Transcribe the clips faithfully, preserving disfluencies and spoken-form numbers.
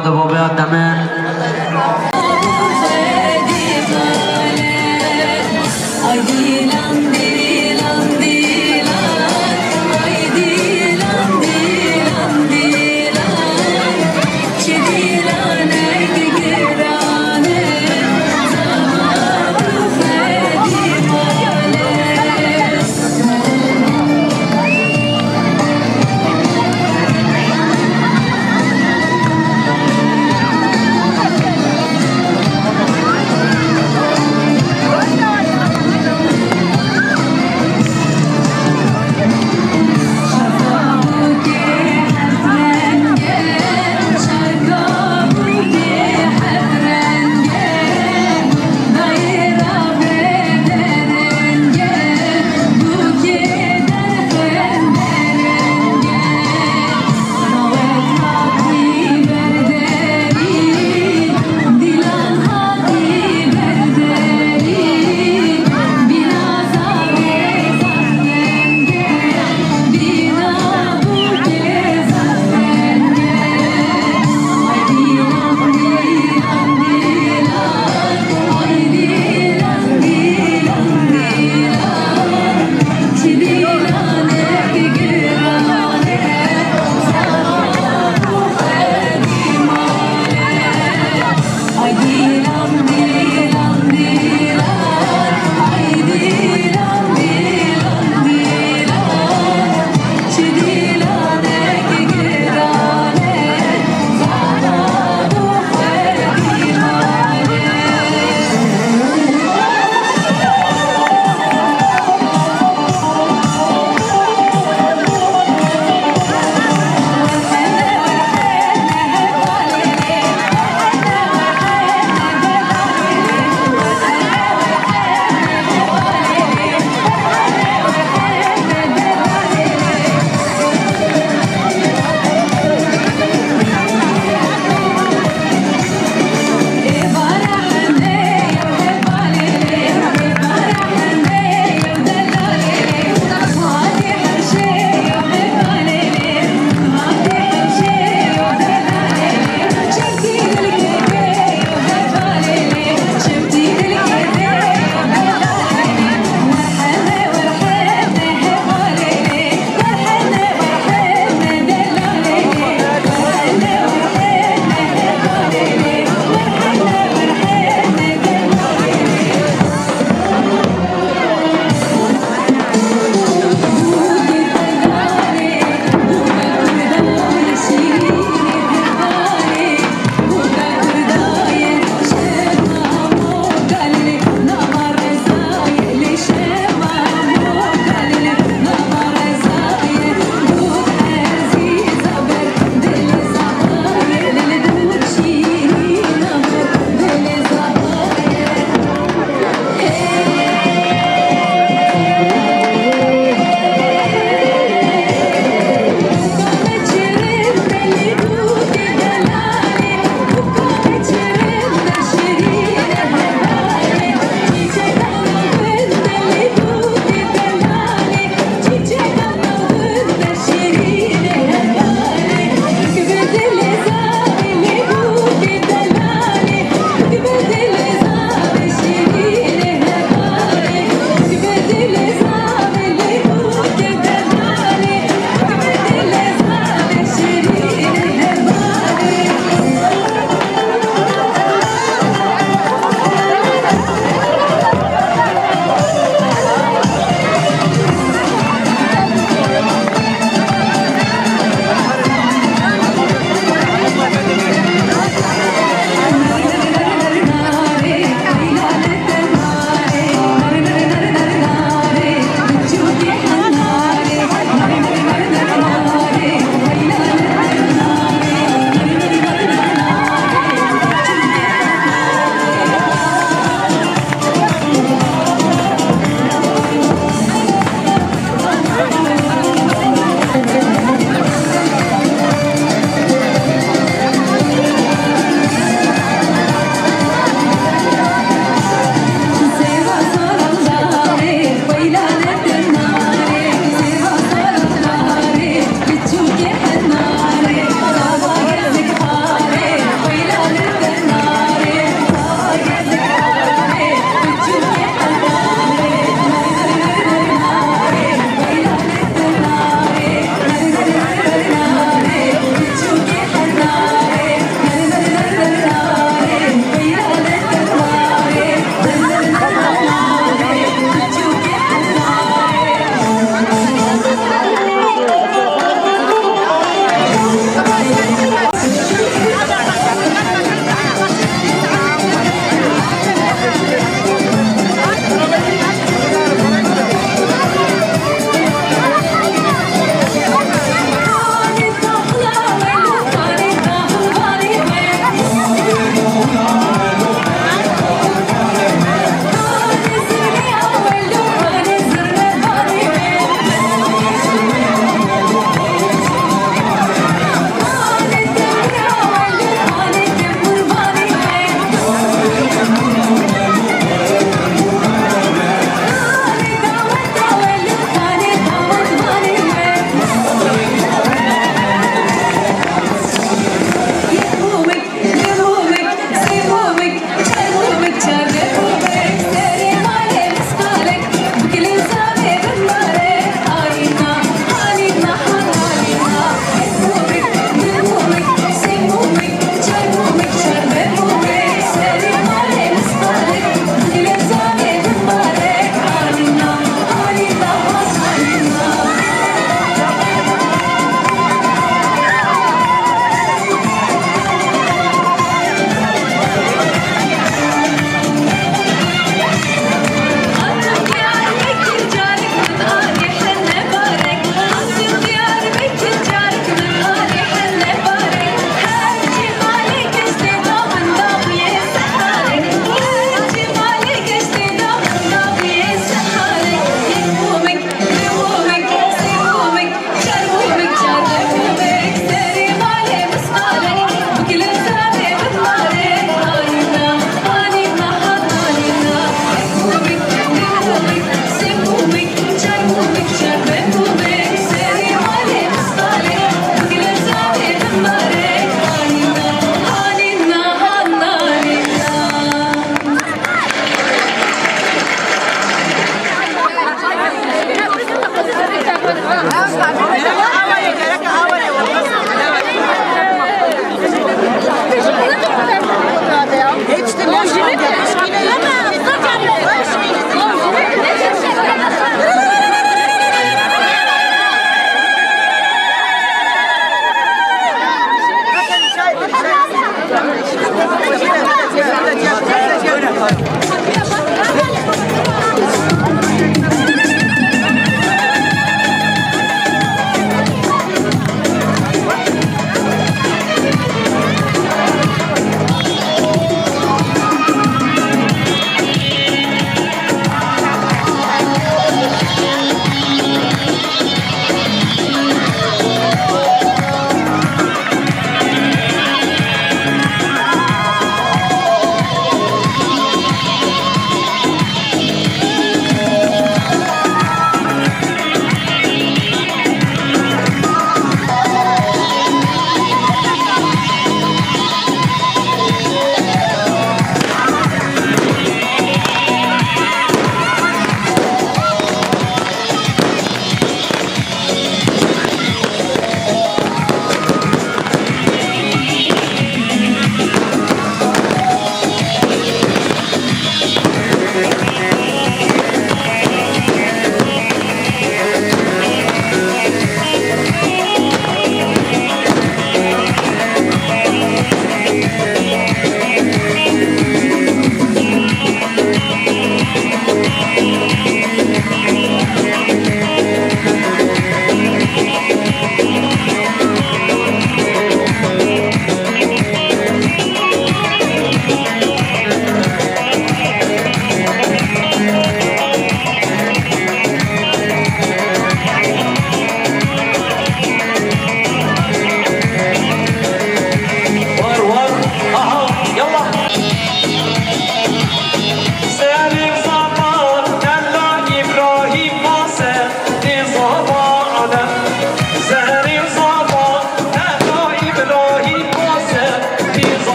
Di babê te me.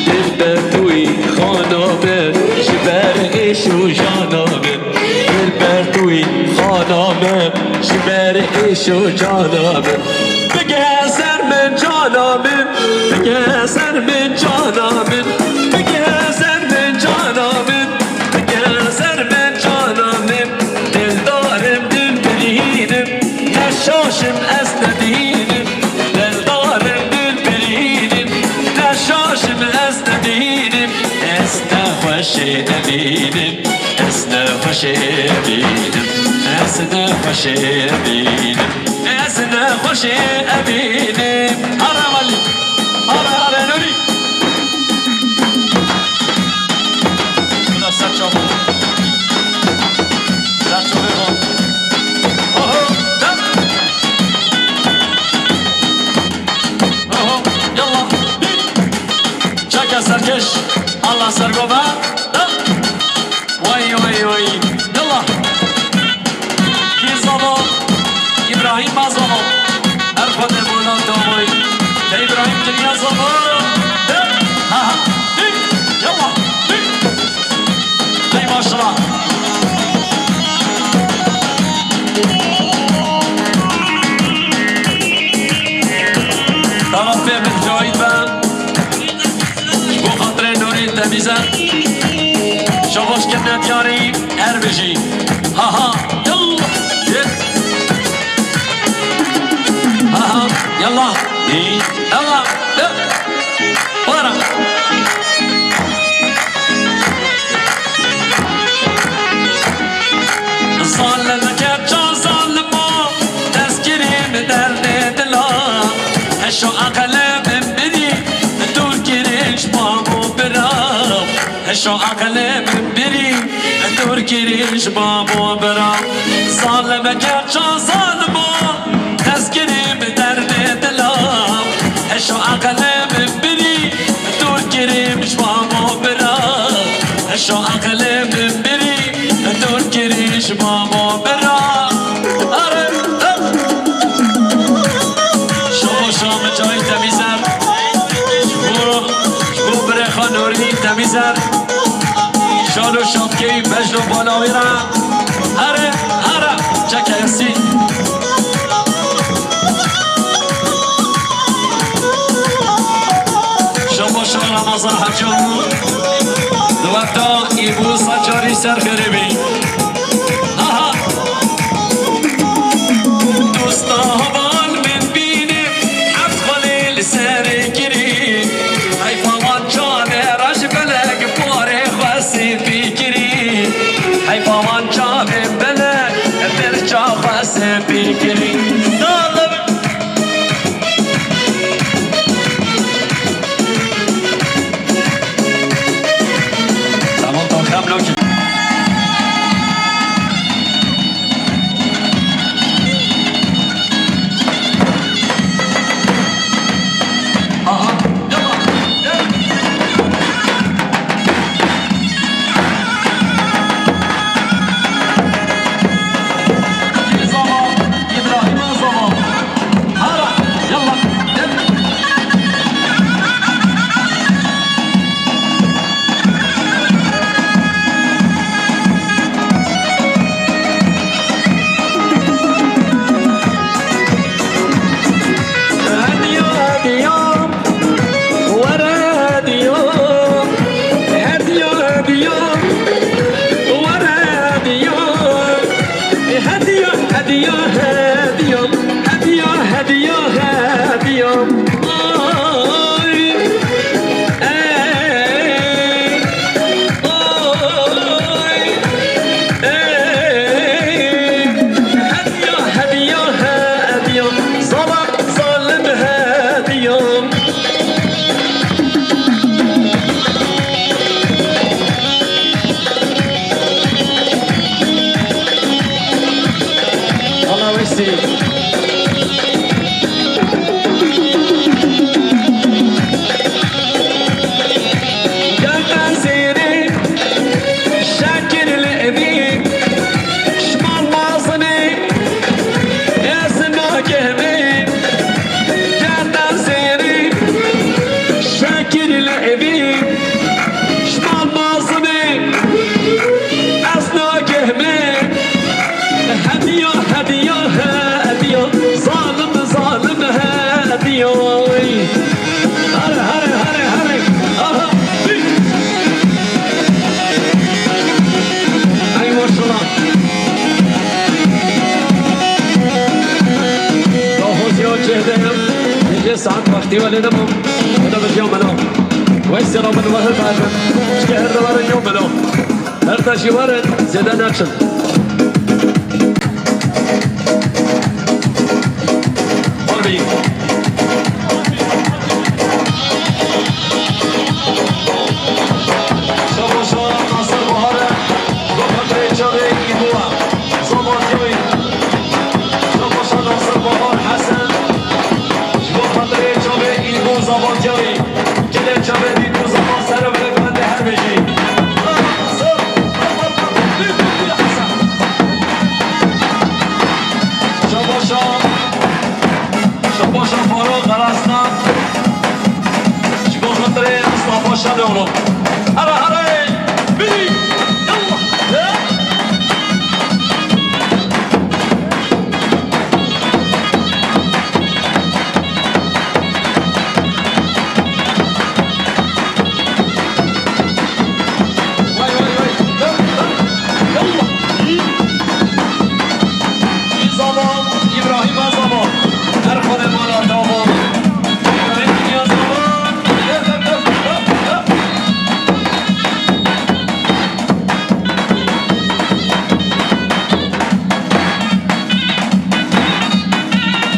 Dilber tu yî xana min, ji ber êş û jana min. Dilber tu yî xana min, ji ber êş û jana min. Bike ser min cana min, bike ser min cana min, bike ser min cana min, bike ser min cana min. Dildarım dil birînim, ne şaşim ez ne dînim. Dildarım dil birînim, ne şaşim ez ne dînim. Ez ne xweşê ne dînim, ez ne xweşê ne dînim, ez ne xweşê ne dînim, ez ne xweşê ne dînim. Ara Valî, ara, ara Nurî. Buna ser çav. Ser çavê van. Ser baba. Way, way, way. Yallah. Kî zava? Îbrahîm Mazava. Her xwe de bolan tawayî. Te Îbrahîm kiriya zava. Ha, ha. Yallah. Hey maşallah. Tarafê min Cahit be. Ji bo xatirê Nûrî Temîzer. Şabaş kirine diyarî her bijî. Ha ha. Yallah. Yet. Ha ha. Yallah. Yallah. Yallah. Para. Zalimeke ça zalima, dest kirî bi derdê dila. Heşo aqilê min birî, dûr kirî ji bab û bira. Heşo aqilê min birî, dûr kirî ji bab û bira. Zalimeke ça zalima, dest kirî bi derdê dila. Heşo aqilê min birî, dûr kirî ji bab û bira. Heşo aqilê min birî, dûr kirî ji bab û bira. Are, hep. Şabaşa Micahîd Temîzer. Ji bo, ji bo birê xwe Nûrî Temîzer. Şal û şapkeyî bejno bala wî re. Here, here, çeke Yasîn. Şabaşa Ramazan Hacı. Di wexta îbû sacarî ser xêrê bî. Aha. Dosta heval min bîne, heft xwelê li serê girî. Heyfa wan çavê reş belek porê xwe sêpî kirî. Heyfa wan çavê belek birça xwe sêpî kirî. Zalim. Tamam, tamam, tamam, okey. Aha, devam, devam. Zaman, İbrahim Zaman. Hara, yallah, gel. Hediya, hediya, were hediya. Hediya, hediya, were hediya. Hediya, hediya, hediya. Hediya, hediya, hediya. Ay, ey, ay, ey. Hediya, hediya, hediya. Zalim, zalim hediya. Wala wesî. Gel ben seni şekil evi şmal mazını ezin hakemi. Gel ben seni şekil evi şmal mazını ez nagehmê. Hediya, hediya, hediya. Zalim, zalim hediya. Hare, hare, hare, hare. Aha. Hey, maşallah. Daxwaziya cêhdeyim. Gece saat vakti wele nemam. Hada vediya mena. Weyse Rabin ve hil berdim. Çike her davarın yo mena. Her taşî werin, zêde neçin. Hol bî. Şabaşa Nasir Bahar e, ji bo xatirê çavê Îbû e. Zamantiya wî. Şabaşa Nasir Bahar Hesen, ji bo xatirê çavê Îbû, zamantiya wî. Gelê çavê Îbû, zaman ser ve bende her Şabaşa, şabaşa Faruk Karaslan. Ji bo xatirê Mustafa Şalê oğlum. Hara hara, biri, yallah. Ya. Vay, vay, vay. Dön, dön. Yallah. Yî. Yî zaman, İbrahim Azaman. Her xwedê mala dava. İbrahim Dünya Zaman. Dön, dön, dön, dön, dön.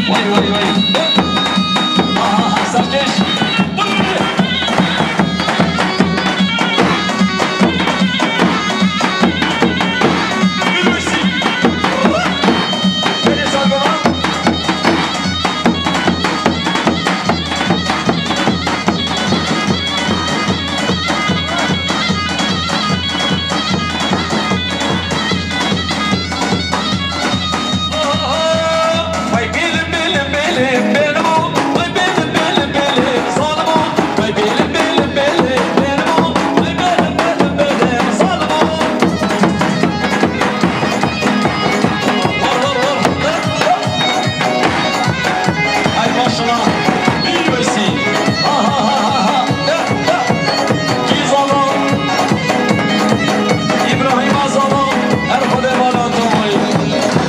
Vay, vay, vay. Aha, aha, serkeş. Ay maşallah. Bir wesî. Ha, ha, ha, ha, ha. Ya, ya. Kî zana? İbrahîm Azana. Her xwedê mala Tomay.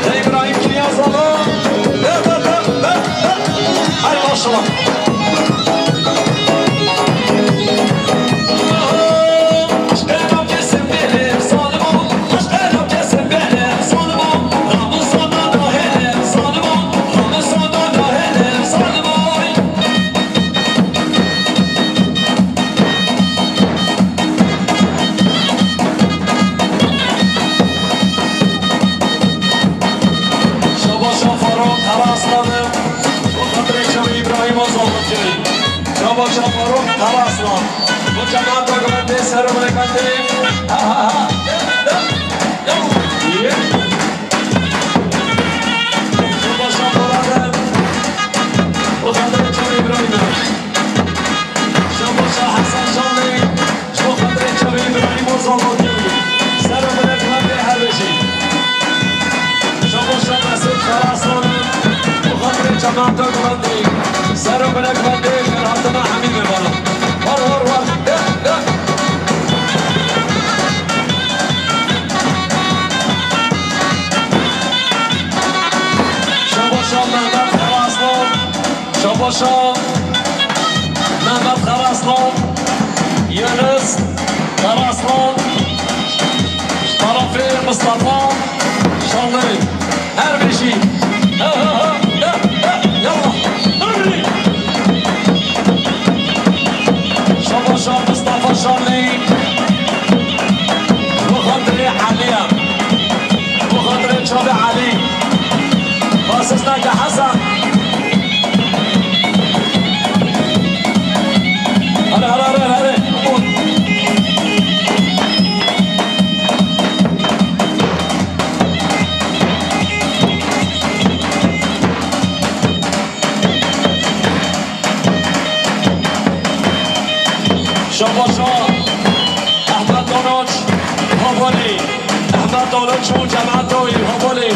Ya İbrahîm kî ya zana? Ya, ya, ya, ya, ya. Ay maşallah. Şabaşa Faruk Karaaslan'ı, bu kadar çavi İbrahim Azal'ı. Şabaşa Faruk Karaaslan. Bu cemaat takımı seremoni kandê. Ha, ha, ha. Şabaşa Faruk. Bu kadar çavi İbrahim. Şabaşa Hasan Şanlı. Ji bo xatirê çavê Îbrahîm Ozal Batyayî, ser û bilek wendê her bijî. Şabaşa Mesûd Karaaslan, bo xatirê çavan Tirk wendê, ser û bilek wendê, berhatina hemî mêvanan. War, war, war. De, de. Şabaşa Mehmet Karaaslan. Şabaşa Mehmet Karaaslan, Yunus Karaaslan, tarafê Mustafa Şanlı. Her bijî. Ha, ha, ha, ha, ha, yallah. Hurri. Şabaşa Mustafa Şanlı. Bo xatirê Elî ye. Bo xatirê çavê Elî. Xasisneke Hesen. Hadi, hadi, hadi, hadi. Şabaşa Ehmed Danaç Havalî. Ehmed Danaç û cemaeta wî Havalî.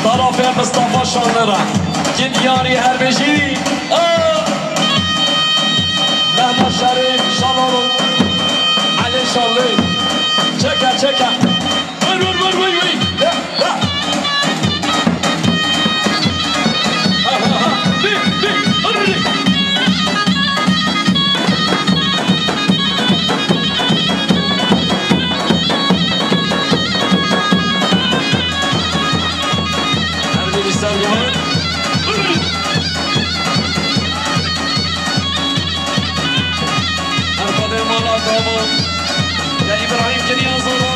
Tarafê Mustafa Şanlira. Kî diyarî her bijî. Ah! Mehmet Şerîf Şanlı. Elî Şanlı. Çeke, çeke. Vur, vur, vur, vur, vur. Ya, ya. Ha, ha, ha. Di, di, hadi, di. Her biri sergiler. Hadi. Her kadeh mala tamam. Ya İbrahim kiriyan zana.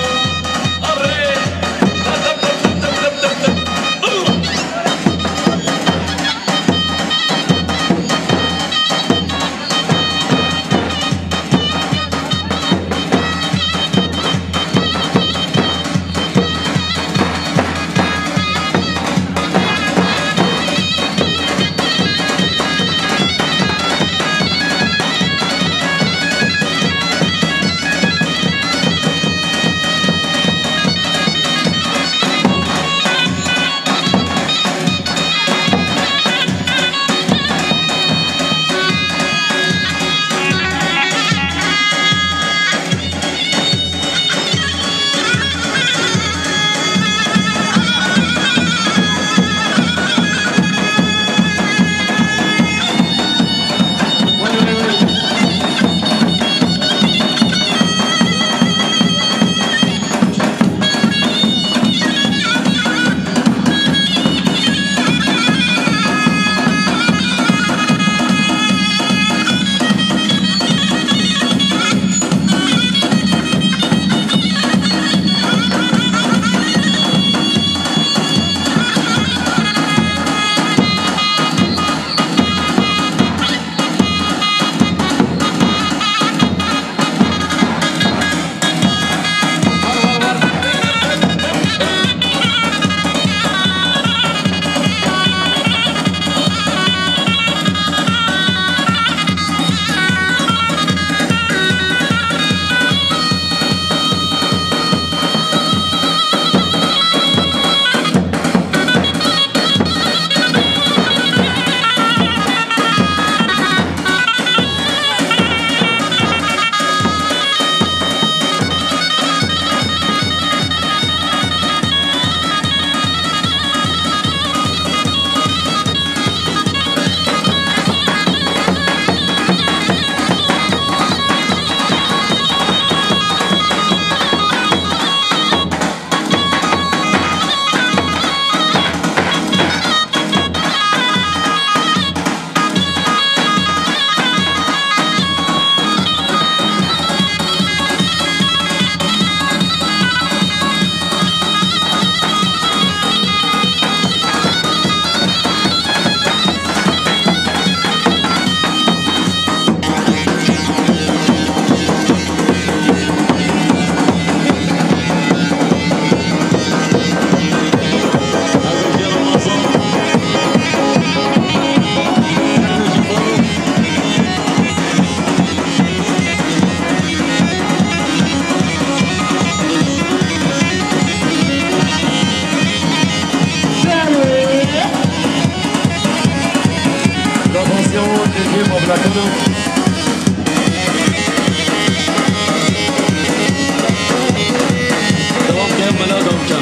Arre. Dewam ke, mela dewam ke.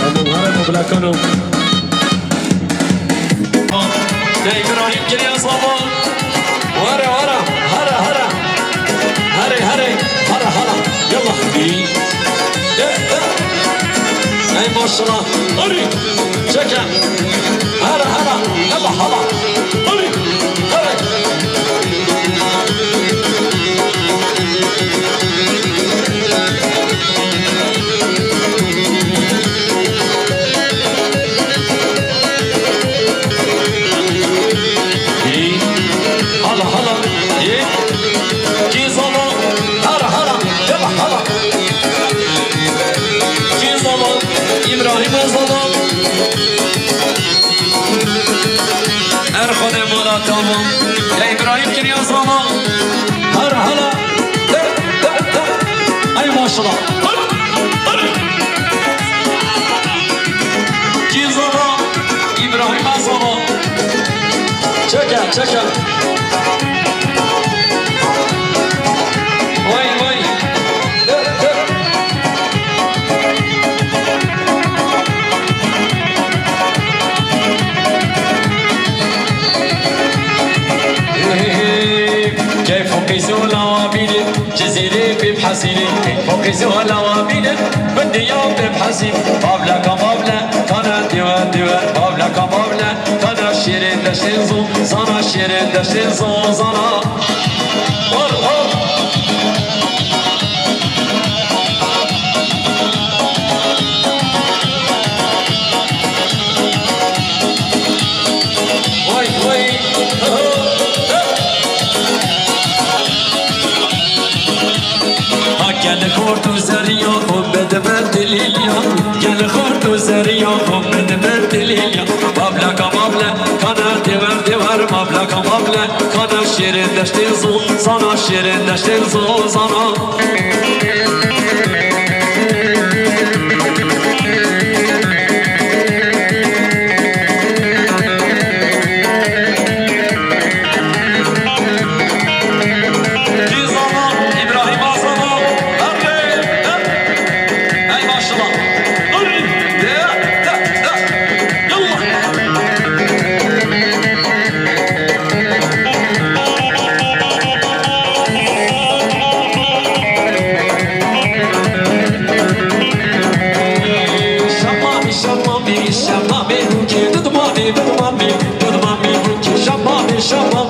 Tamam, hara meblakan o. Ya İbrahim geriye zaman. Hara, hara, hara, hara. Hara, hara, hara, hara. Yallah. Ey maşallah. Hadi. Çeker. Hala, hala. Yallah, hala. Hadi. Hadi. Hala, hala. Kî zana? Hala, hala. Yallah, hala. Kî zana? İbrahim zana. Er Xwedê mala tamam. Ya İbrahim kiriya zana. Her hala. Ay maşallah. Kî zana? İbrahim zana. Çeke, çeke. Vay, vay. Keyf û qîz û lawabînê, Cizîrê pê bihesînê. Keyf û qîz û lawabînê, min diya pê bihesîn. Mavleka mavle, tane dêwer dêwer. Mavleka mavle, tane şêrên deştên zozana, şêrên deştên zozana. Hol, hol. Vay, vay. Ha, gel xort û zeriya xwe bide me dilîliya. Gel xort û zeriya xwe bide me dilîliya. Mavleka mavle, kana dêwer dêwer. Mavleka mavle, kana şêrên deştên zozana, şêrên deştên zozana. Kî zana? İbrahim zana. Hadi. Hey maşallah. Hadi. De, de, de. Yallah. Şamamî, şamamî, şamamî, hûkî, didmamî, didmamî, didmamî, hûkî, şamamî, şamamî.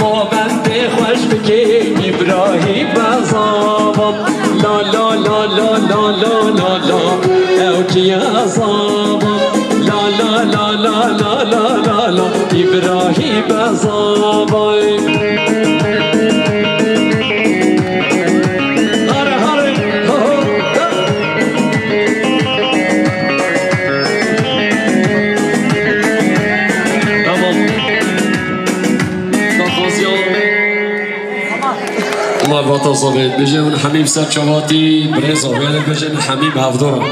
Govendê xweş bikê, Îbrahîm Bezava. La la la la la la la la, ew çi ye zava. La la la la la la la la, Îbrahîm Bezava. Hare hare, ho ho, da. Tamam. Tazavê, bêje hûn hemî bi ser çavatî, birêz avê bêjin hemî bi hevdora.